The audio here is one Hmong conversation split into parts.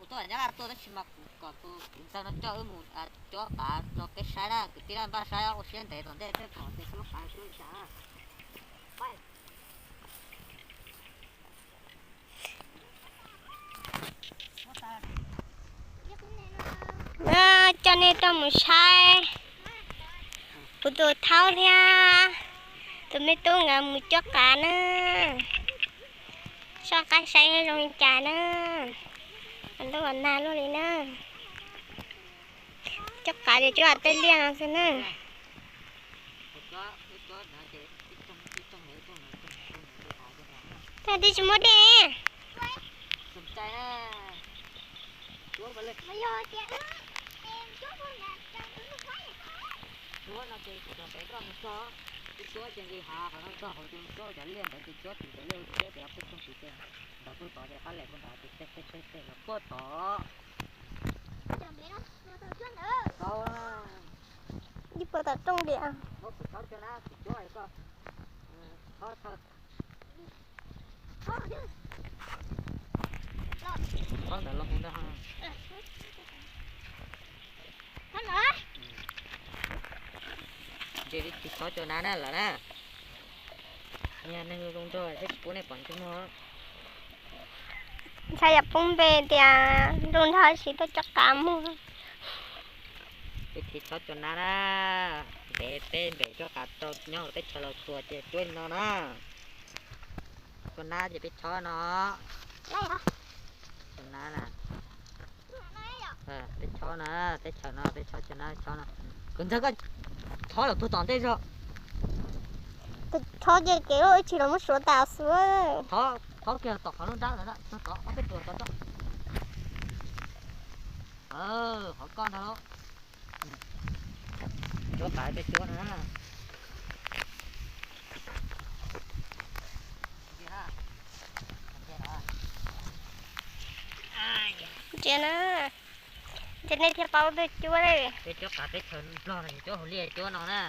Tuaj nyob tuaj tab sis mas kuv kom tus txiv ntxawg no coj wb mus cuab qav rau peb saib na, kwv tij na, npaj saib ua siab ntev tom ntej peb pom tias lub qav cuab li cas. Coj nej tuaj mus saib kuv tus thaub thiab tus me tub nkawd mus cuab qav na. Soj qab saib zoo li cas na. Ua ntuj ua nag luaj li na. Cuab qav ces cuab tej liaj no xwb na. Tag twb tsis muaj dej. Cuab no ces kuv cov pem koj mus txog, twb cuab ces nqis hav qhov no txog hauv ces cuab cov liaj ntawd ces cuab tim cov liaj ua siab ces ob peb rooj tim ces ntawd puag tod ces qab lem puag nrad ces tej tej tej tej los puag tod. Ib puag tom rooj diam. Muab kuv thaub coj na, kuv cuab koj. Thaub thaw. Thaub ntawd los mus ntag. Ntshe tsis txhob cov na na lawm na. Niag neeg zoo nraug thiab tsis pub nej pom ntsej muag. Ntshai yam poob npe tias ntuj nrog ib sim tuaj coj qav muag. Peb tsis txhob cov na na. Ntev peb npem coj qav rau nyob hauv teb chaws los txuas ces cuab li no na. Cov na ces peb chob no. Cov na na. Peb chob na, teb chaws no peb chob cov na chob no. Kwv ntxawg koj chob lawm puag tom ntej zog. Chob ces kev ib tsis los muab suav tas xwb. Chob kiag tom qhov lub nrab ntawd na, tod ob peb tuas tod. Qhov koj ntag. Cuab qav peb cuab na. Ntsia na, ntsia nej thiaj paub tuaj cuab li. Peb cuab qav teb chaws Nplog no ces cuab hauv liaj cuab no na.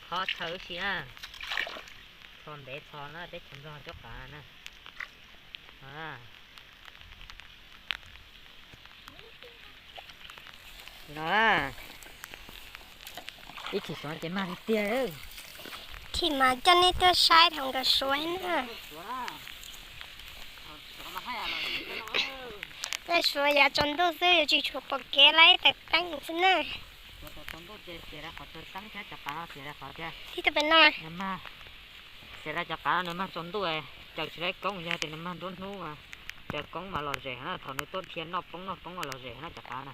Qhov chaw ib si na. Txhos ntev txhos na teb chaws Nplog cuab qav na. No, ib chim suav ces mag tiag tiag. Chim mas coj nej tuaj saib thaum nkawd suav na. Suav yav tsaus ntuj xwb yuav tsis tshuav pom kev lawm, ib tawm teeb xwb na. Tib tug pem no. Xyov rau cov qav no nws mag tsaus ntuj, caws tsis laib koob, yog tias nws mag nruab hnub mas caws koob mas lom zem na, thaum nws tuaj dhia noj poob noj poob mas lom zem na cov qav na.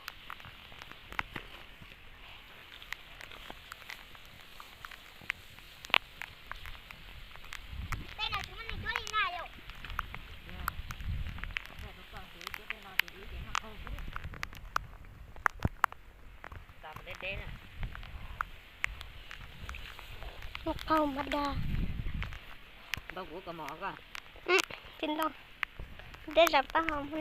Qaug mas dag. Ntau kuv kos mom koj. Tsis ntau. Deb zam pab hau no.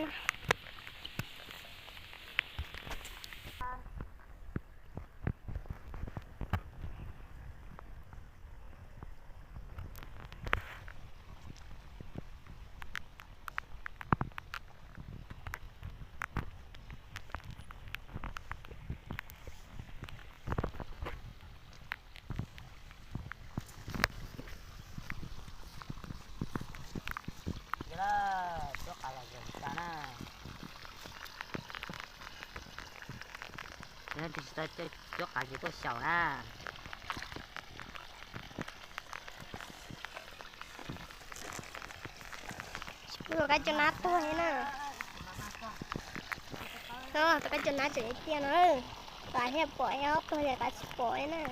Cuab qav los zoo tas na. Tab sis tsis tau cuab qav ces tuaj xyaum na. Tus kab cov nab tuag li na. Tus kab cov nab tseem tiag no. Qav thiaj pom, ob tug ces qav tsis pom li na.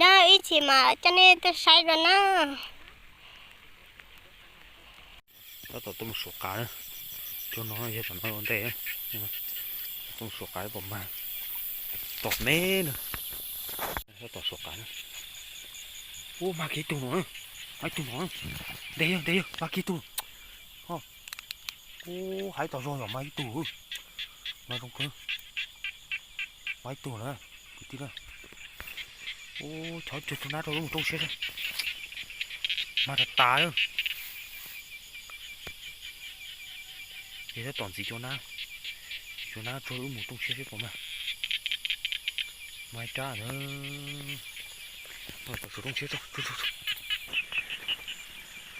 Nyob ib chim mas coj nej tuaj saib dua na. Tab tom tuaj mus suav qav na. Cuag no yog tom no ua ntej. Tuaj mus suav qav pom mag tom me na. Tab tom suav qav na. Ub, mag kiag ib tug no, mag ib tug no. Ntes yog, ntes yog, mag kiag ib tug. Ub, haib tau zog yom, mas ib tug, mas zoo kawg, mas ib tug na, kwv tij na. Ub, chob tsuag tsuag nab rau lub mus rooj siab seb, mas tas tas lawm. Ces tab tom ntxiv cua nab, cua nab tsuag wb mus rooj siab seb puas mag. Mas ib rab na, suav rooj siab tso,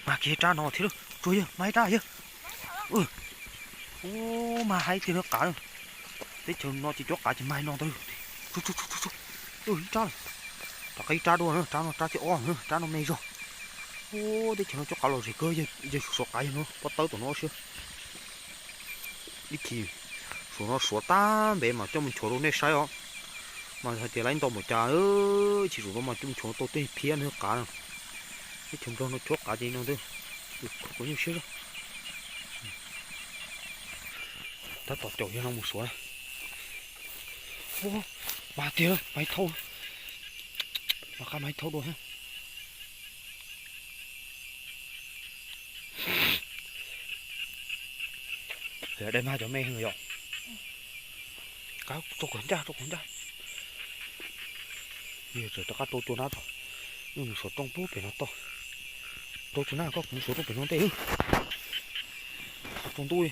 mag kiag rab no thiab lauj, tsuag yawg, mas ib rab yawg. Ub, mag haib tiag lawm qav na. Teb chaws no ces cov qav ces mag no ntag. Ib rab, rov qab ib rab dua na, rab no rab thib ob na, rab no me zog. Ub, teb chaws no cov qav lom zem kawg, yawg suav qav yawg no pob tawb tom no siab. Ib chim suav no suav tag npaum mas coj mus nchuav rau nej saib os. Mas hais tias lawv ntau npaum cas, ib chim suav no mas coj mus nchuav tau tej phiab nws qav no. Teb chaws Nplog no cov qav ces no ntag. Kuv nyuaj siab zog. Tab tom caum yawg no mus suav na. Ub, mas tiag, mas ib thaub, mas qab mas ib thaub dua thiab. Dai mag cov me yom. Qab rau kom ncaj, rau kom ncaj. Yog tseem rov qab rau cua nab tod, nws suav rooj pub pem no tod. Rau cua nab koj kuv mus suav rooj pem no ntej. Rau ntuj li.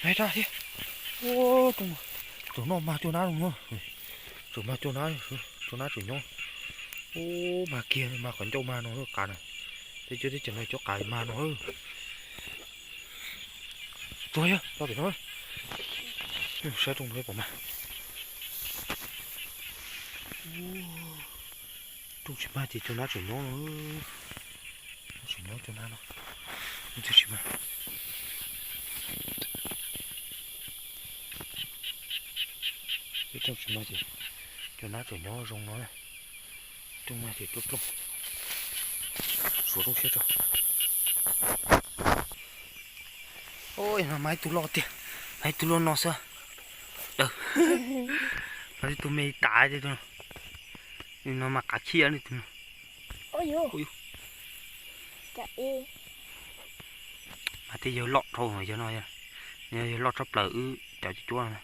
Nab rab thiab. Ub, tseem noj mag cua nab zoo no. Tseem mag cua nab, cua nab tseem nyob. Ub, mag kiag, mag qhov ncauj mag no qav na. Tej cua teb chaws no cov qav mag no. Tsuag yawg, tso pem no. Saib rooj no pom mag. Rooj tsis mag ces cua nab tseem nyob no. Tseem nyob cua nab no. Rooj tsis mag. Rooj tsis mag ces cua nab tseem nyob zoo no. Rooj mag ces rooj rooj. Suav rooj siab tso. Ub, no mas ib tug loj tiag, mas ib tug loj no xwb. Mas ib tug me tas tiag, no mas qav khiab li tus no. Mas tej yawg loj dhau yawg no, yawg loj tshaj plaws wb cov cuab cuab no.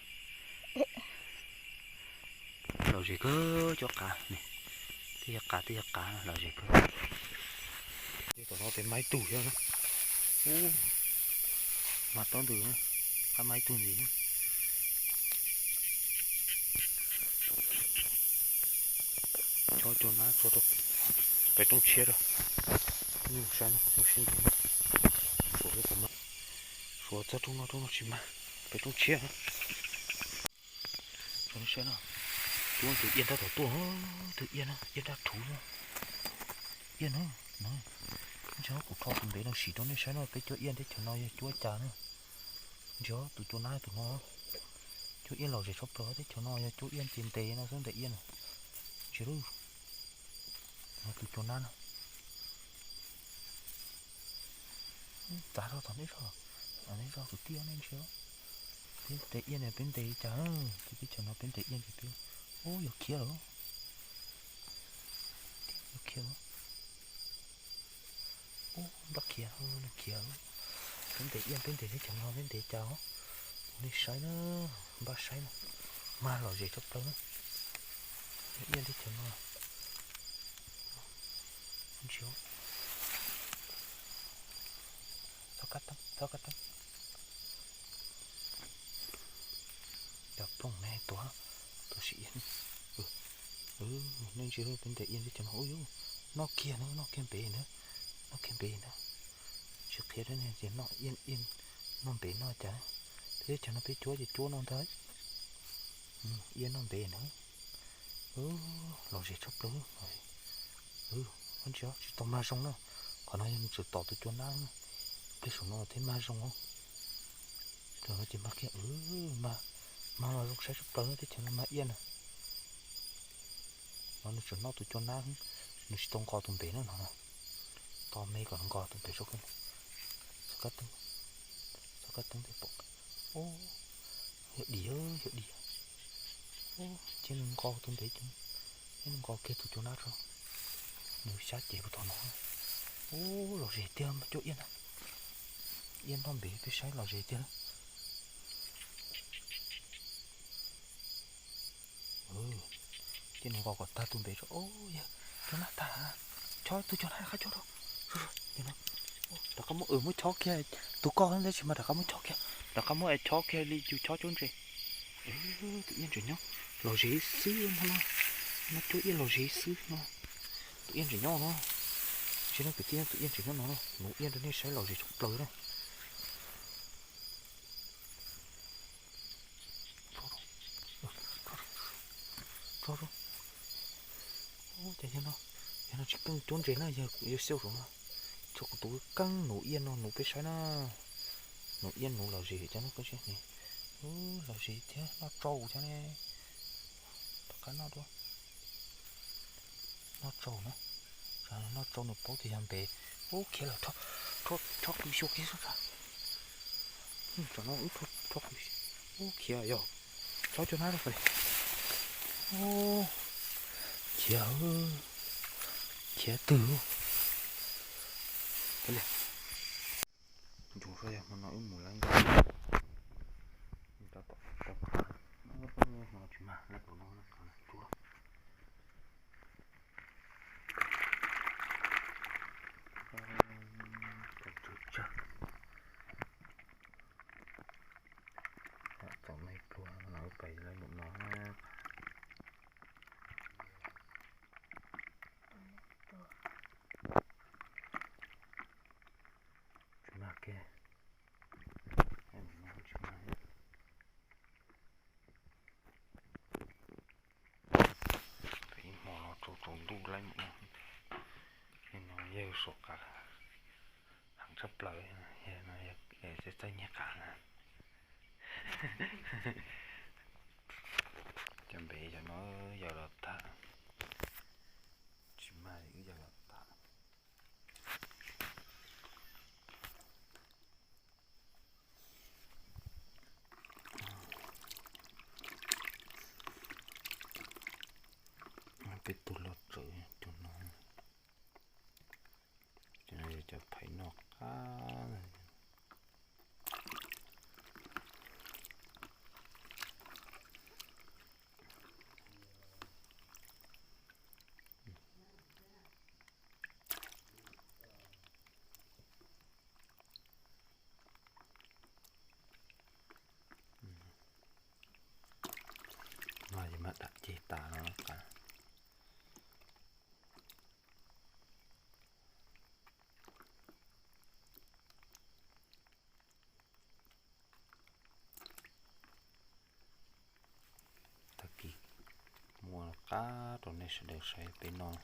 Lom zem kawg cov qav, tej yawg qav, tej yawg qav lom zem kawg. Tom no tes mas ib tug thiab na. Ub, mas tob ntws, qab mas ib tug ntxiv. Chob cua nab tso rau pem rooj tshiab rau. Mus saib no, mus saib ntxiv. Suav, suav txog rooj no, rooj no tsis mag, pem rooj tshiab. Tso saib no, cuab tus iab tab tom tuaj, tus iab na, iab dab rhuv na. Iab na, no, ntsia kuv rho tus ntev no sim rau nej saib no, peb cuab iab teb chaws no yog cuab cas na. Ntsia tus cua nab tus no, cuab iab lom zem tshaj plaws teb chaws no yog cuab iab ces ntes no xwb ntes iab na. Ntsia lauj, no tus cua nab na. Txav zog tom neb zog, neb zog kwv tij nej ntsia. Peb ntes iab ne peb ntes li cas, peb teb chaws no peb ntes iab ces peb, ub, yog khiav lawm, yog khiav lawm. Ub, npaj khiav, npaj khiav. Peb ntes iab peb ntes teb chaws no peb ntes cas os. Ua nej saib na, npaj saib na, mag lom zem tshaj plaws na. Iab teb chaws no. Ntsia, txhob kab teeb, txhob kab teeb. Cov plooj ne tuav, tuav sim iab. Nej ntsia peb ntes iab teb chaws no, ub, noj kiag na, noj kiag npev na, noj kiag npev na. Tsis qhia rau nej tias noj iab, iab noj npev noj cas. Peb teb chaws no peb cuab ces cuab no ntag. Iab noj npev na. Lom zem tshaj plaws. Ntsia tsis tau mag zoo na. Qhov no yog nws tseem tom tus cua nab. Peb saum no thiaj mag zoo. Tus no ces mag kiag, mag, mag los zoo saib tshaj plaws teb chaws no mag iab na. No nws tseem noj tus cua nab, nws tsis tau nqos tus npev na no. Tos me kom nws nqos tus npev tso. Txhob kab teeb, txhob kab teeb thiaj pom. Yog dim, yog dim. Cia nws nqos tus npev, cia nws nqos kiag tus cua nab tso. Nws xyab cev puag thaum no. Ub, los zis tiag, cov iab na. Iab nroj npem peb saib los zis tiag na. Ces nws nqos kom tag tus npem rau. Ub, yog cov nab tag. Chob tus cov nab qab chob rau. Rov qab muab, muab chob kiag. Tus koj tab sis mas rov qab muab chob kiag. Rov qab muab es chob kiag li yus chob cuab ntses. Tus iab ntses nyob los zis xwb no. No cuab iab los zis xwb no. Tus iab ntses nyob no. Tsis no kwv tij, tus iab ntses nyob no, nuv iab rau nej saib los zis tshaj plaws na. Tso, tso. Ub, cas yog no, yog no tsis keej cuab ntses na, yog yus xauj saum no. Tso kuv tus keej nuv iab no nuv peb saib na. Nuv iab nuv los zis cov no peb saib ne. Ub, los zis thiab, noj tsau thiab ne. Rov qab noj dua. Noj tsau na. Noj tsau nws paub tias yog npem. Ub, khiav lawm, rho qws xyuas kiag sab nrad. Tsam no wb rho qws, ub, khiav yog, chob cuag nab rau li. Ub, khiav, khiav twg. Ncu saib yog hmo no wb mus lawm nkaus. Rau tom, rau tom, hmo no tsis mag, lawv tus no tsuav. Tau tsawg tsawg. Txaus me pluag no pais lawm mus no. Tsis mag kiag. Tsis mag. Ib hmo no tsaus tsaus ntuj laib mus no, no yawg suav qav heev tshaj plaws, txaij nyiaj qav na. Cov npem cov no yawg los tag, tsis mag wb yawg los tag. Peb tug loj tsawv cov no, cov no yog cov phaiv noj qab. No yog mas dam ceg tas no. Tag kis muab qab rau nej sawv daws saib peb noj.